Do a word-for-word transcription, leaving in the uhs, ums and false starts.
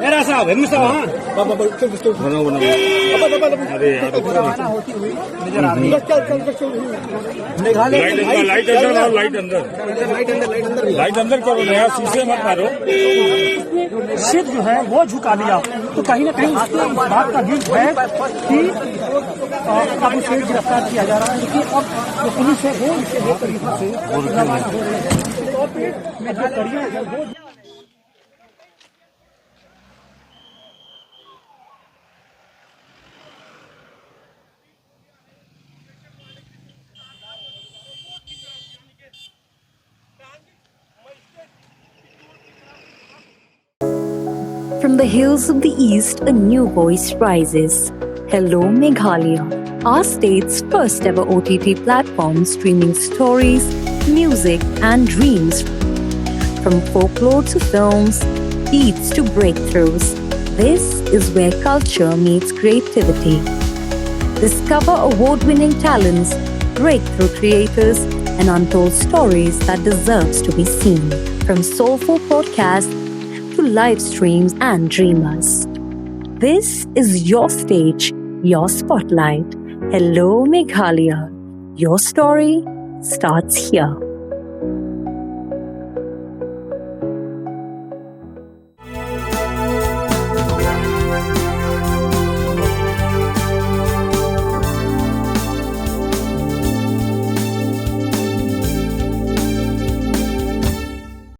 मेरा साहब, हिंदू साहब, हाँ। बाबा, बाबा, चल, चल। बनाओ, बनाओ। बाबा, बाबा, बाबा। अरे यार, रुको ना। होती हुई नजर आ रही है। चल, चल, चल, चल। मेघालय लाइट अंदर, लाइट अंदर, लाइट अंदर। लाइट अंदर, लाइट अंदर भी। लाइट अंदर करो ना यार, शीशे मत मारो। सिर जो है वो झुका दिया, तो कहीं ना कहीं इसके इस बात का गिल्ट है कि, अ, अब उसे गिरफ्तार किया जा रहा है, लेकिन अब जो पुलिस है वो इसे लेकर यहाँ से रवाना हो रही है। तो फिर ये जो कड़ियाँ हैं वो From the hills of the East, a new voice rises. Hello, Meghalaya, our state's first ever O T T platform streaming stories, music, and dreams. From folklore to films, beats to breakthroughs, this is where culture meets creativity. Discover award winning talents, breakthrough creators, and untold stories that deserves to be seen. From soulful podcasts to live streams and dreamers. This is your stage, your spotlight. Hello, Meghalaya. Your story starts here.